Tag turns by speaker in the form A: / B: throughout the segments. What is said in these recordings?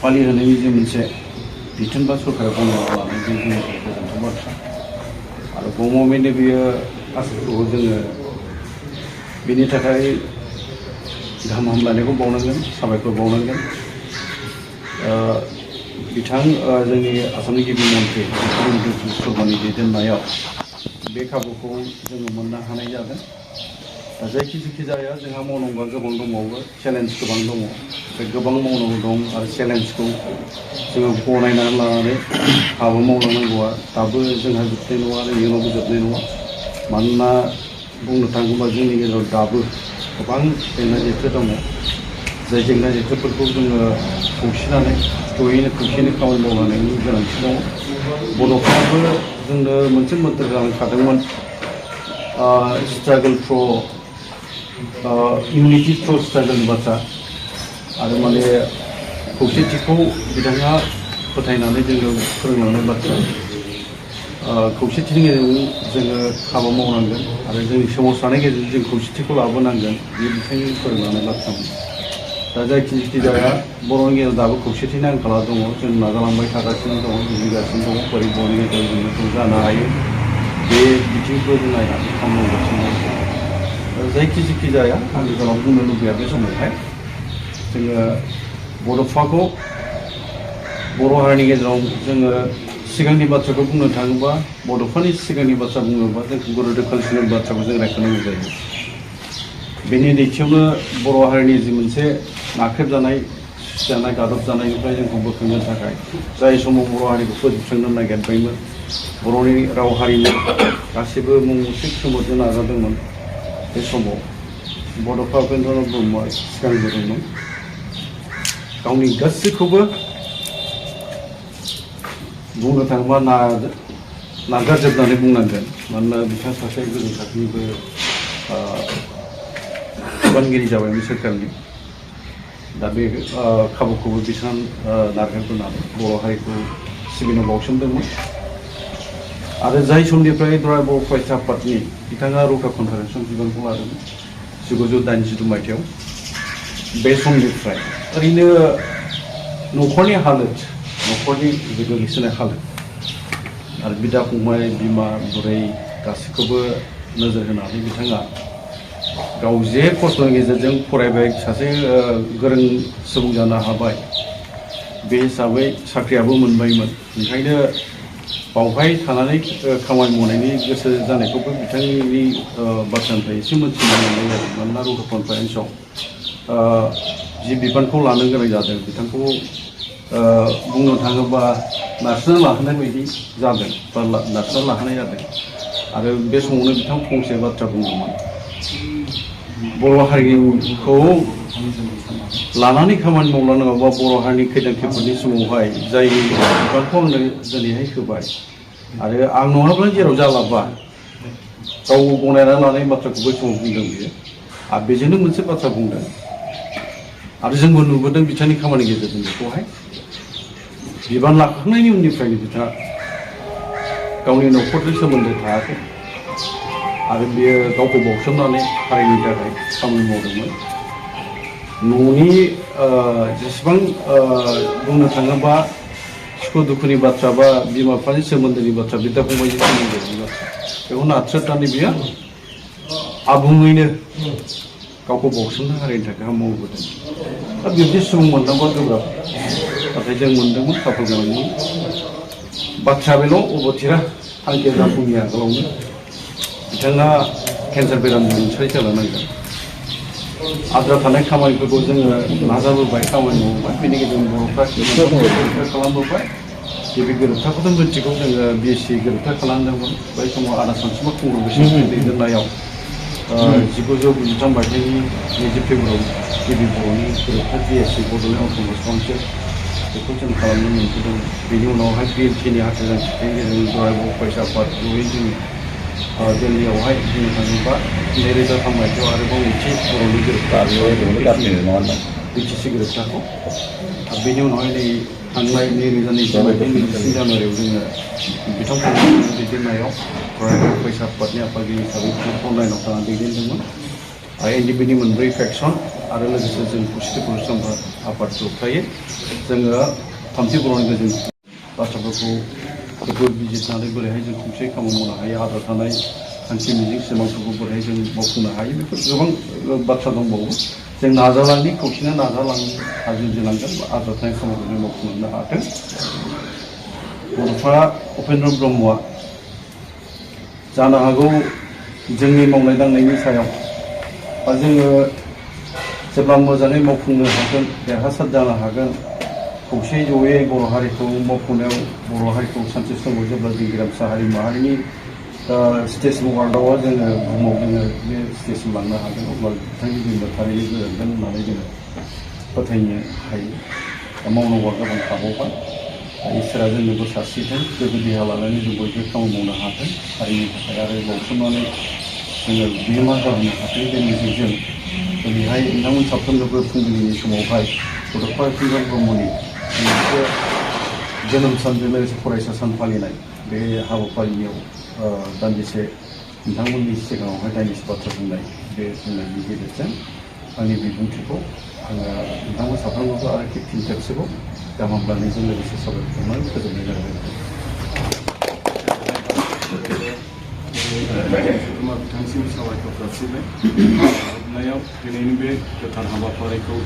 A: फालिहोनायनि जे मोनसे बिथोन बा सरकारा गनायना लानाय बे जोंनि गोजोनथाव बाथ्रा आरो गभर्नमेन्टनि बेयो आसारखौ जोङो बेनि थाखाय गाहाम हामलायनायखौ बावनांगोन साबायखर बावनांगोन बिथां जोंनि आसामनि गिबि मन्थ्रि शर्मानि दैदेननायाव बे खाबुखौ जोङो मोननो हानाय जादों दा जायखि जाया जोंहा मावनांगौआ गोबां दंबावो चेलेन्ज गोबां दङ बे गोबां मावनांगौ दं आरो चेलेन्जखौ जोङो गनायनानै लानानै हाबा मावलांनांगौआ दाबो जोंहा जोबनाय नङा आरो इयुनावबो जोबनाय नङा मानोना बुंनो थाङोबा जोंनि गेजेराव दाबो गोबां जेंना जेथो दङ जाय जेंना जेथोफोरखौ जोङो खौसेनानै जयैनो खौसेनो खामानि मावलांनायनि गोनांथि दङ बर'फ्राबो जोंनो मोनसे मोन्थोर होलांखादोंमोन स्ट्रागल फर इउनिटि थ्रु स्ट्रागलनि बाथ्रा आरो माने खौसेथिखौ बिथाङा फोथायनानै जोङो फोरोंलांनाय बाथ्रा खौसेथिनि गेजेरजों जोङो हाबा मावनांगोन आरो जोंनि सोमावसारनायनि गेजेरजों जों खौसेथिखौ लाबोनांगोन बे बिथांनि फोरोंलांनाय बाथ्रामोन दा जायखि जाया बर'नि गेजेराव दाबो खौसेथिनि आंखाला दङ जों नाजालांबाय थागासिनो दङ जुजिगासिनो दङ बोरै बर'नि गेजेराव जों जानो हायो बे बिथिंखौ जों नायनानै खामानि मावगासिनो दङ जायखि जाया आं गोजानाव बुंनो लुबैया बे समावहाय जोङो बड'फाखौ बर' हारिनि गेजेराव जोङो सिगांनि बाथ्राखौ बुंनो थाङोबा बड'फानि सिगांनि बाथ्रा बुङोबा जों गुरुदेव कालचरनि बाथ्राखौ जों रायखांनांगौ जायो बेनि नैथियावनो बर' हारिनि जि मोनसे नाख्रेबजानाय सुसिजानाय गादबजानायनिफ्राय जोंखौ बोखांनो थाखाय जाय समाव बर' हारिखौ फोजोबस्रांनो नागिरबायमोन बर'नि राव हारिमु गासैबो मुं मुसे खोमोरनो नाजादोंमोन बे समाव बड'फा उपेन्द्रनाथ ब्रह्मआ सिगांबोदोंमोन गावनि गासैखौबो बुंनो थाङोबा नागारजोबनानै बुंनांगोन मानोना बिथाङा सासे गोजौ थाखोनिबो बिबानगिरि जाबायमोन सोरखारनि दा बे खाबुखौबो बिथाङा नागारबोनानै बर' हारिखौ सिबिनो बावसोमदोंमोन आरो जाय समनिफ्राय बर' फरायसा आफादनि बिथाङा रौता कनफारेन्सआव बिबानखौ लादोंमोन 1982 मायथाइयाव बे समनिफ्राय ओरैनो न'खरनि हालोद न'खरनि जि गोग्लैसोनाय हालोद आरो बिदा फंबाय बिमा बुरै गासैखौबो नोजोर होनानै बिथाङा गाव जे खस्थ'नि गेजेरजों फरायबाय सासे गोरों सुबुं जानो हाबाय बे हिसाबै साख्रियाबो मोनबायमोन ओंखायनो बावहाय थानानै खामानि मावनायनि गोसो जानायखौबो बिथांनि बाथ्रानिफ्राय एसे मोनथिनो मोननाय जादों मानोना रौता कनफारेन्सआव जि बिबानखौ लानो गोनां जादों बिथांखौ बुंनो थाङोबा नारसोना लाहोनाय बायदि जादों बा नारसोना लाहोनाय जादों आरो बे समावनो बिथां फंसे बाथ्रा बुंदोंमोन बर' हारिखौ लानानै खामानि मावलांनांगौबा बर' हारिनि खैदां खैफोदनि समावहाय जाय बिबानखौ आंनो दिनैहाय होबाय आरो आं नङाब्ला जेराव जालाबा गाव गनायनानै लानाय बाथ्राखौ बै समाव बुंदों बियो आरो बेजोंनो मोनसे बाथ्रा बुंदों आरो जोंबो नुबोदों बिथांनि खामानि गेजेरजों बेखौहाय बिबान लाखांनायनि उननिफ्रायनो बिथाङा गावनि न'खरजों सोमोन्दो थायाखै आरो बियो गावखौ बावसोमनानै हारिनि थाखाय खामानि मावदोंमोन न'नि जेसेबां बुंनो थाङोबा सुखु दुखुनि बाथ्रा बा बिमा बिफानि सोमोन्दोनि बाथ्रा बिदा फंबायनि सोमोन्दोनि बाथ्रा बेखौ नाथ्रोदनानै बियो आबुङैनो गावखौ बावसोमनो हारिनि थाखाय मावबोदों दा बिब्दि सुबुं मोननांगौआ गोब्राब नाथाय जों मोनदोंमोन खाफाल गोनांमोन बाथ्रा बेल' अबथिरा थांखिया जाफुंनि आगोलावनो बिथाङा केन्सार बेरामजों रुंसारि जालांनांगोन आद्रा थानाय खामानिफोरखौ जोङो नाजाबोबाय खामानि मावबाय बेनि गेजेरजों बर'फ्रा गोरोबथा खालामबोबाय गिबि गोरोबथाखौथ' मिथिगौ जोङो BSc गोरोबथा खालामदोंमोन बै समाव आदा सानसुमा खुंगुर बैसोमुनि दैदेननायाव 1993 मायथाइनि 20 फेब्रुआरि गिबि बर'नि गोरोबथा BSc बड'लेण्ड अट'नमास काउन्सिल बेखौ जों खालामनो मोनबोदों बेनि उनावहाय BLTनि हाथाजांखिनि गेजेरजों बर' फरायसा आफाद जयै जों दिल्लीयावहाय बुंनो थाङोबा 2003 मायथाइयाव आरोबाव मोनसे बर'नि गोरोबथा BTC गोरोबथाखौ बेनि उनावहाय नै थांनाय 2020 मायथाइनि 23 जानुवारियाव जोङो बिथांमोननि दैदेननायाव बर' फरायसा आफादनि आफादगिरि हिसाबै 9 थानानै दैदेनदोंमोन आरो NDPनि मोनब्रै फेक्सन आरो लोगोसे जों खौसेथि फरायसालिम आफाद जथायै जोङो थामथि बर'नि गोजोन बाथ्राफोरखौ बेफोर बिजिरनानै बोरैहाय जों खौसेयै खामानि मावनो हायो आद्रा थानाय थांखि मिजिं सिमांफोरखौ बोरैहाय जों मावफुंनो हायो बेफोर गोबां बाथ्रा दंबावो जों नाजालांनि खौसेनो नाजालांनो जुजिलांगोन आद्रा थानाय खामानिखौ जों मावफुंनो हाथों बर'फ्रा उपेन्द्र ब्रह्मआ जानो हागौ जोंनि मावनाय दांनायनि सायाव बा जोङो जेब्ला मोजाङै मावफुंनो हागोन देरहासार जानो हागोन खौसेयै जयै बर' हारिखौ मावफुंनायाव बर' हारिखौ सानसे समाव जेब्ला जों गेरेमसा हारि माहारिनि स्टेज वार्ल्डआव जोङो बुहुमाव जोङो बे स्टेजसिम लांनो हागोन अब्ला बिथांनि जोङो थारैनो गोजोनगोन होननानै जोङो फोथायनो हायो दा मावनांगौआ गोबां थाबावबाय इसोरा जोंनो बोर सारस्रिथों गोग्गो देहा लानानै जों बयबो खामानि मावनो हाथों हारिनि थाखाय आरो बावसोमनानै जोङो बिहोमा होनो हाथों बे मिजिंजों दिनैहाय नोंथांमोन साफ्रोमनोबो फुंबिलिनि समावहाय बड'फा उपेन्द्र ब्रह्मनि मोनसे जोनोम सानजों लोगोसे फरायसा सान फालिनाय बे हाबाफारियाव दान्दिसे नोंथांमोननि सिगाङावहाय दान्दिसे बाथ्रा बुंनाय बे बुंनायनि गेजेरजों आंनि बिबुंथिखौ आङो नोंथांमोन साफ्रोमनोबो आरो फिन खेबसेबाव गाहाम हामलायनायजों लोगोसे साबायखर खालामनानै फोजोबनाय जाबाय
B: बिथांसिम साबायखर जासिबाय जोबनायाव दिनैनि बे गोथार हाबाफारिखौ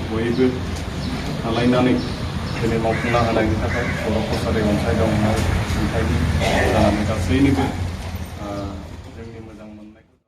B: बयबो खालायनानै दिनै मावफुंना होनायनि थाखाय बर' कसारि अनसायगावनाय खुंथायनि जानानै गासैनिबो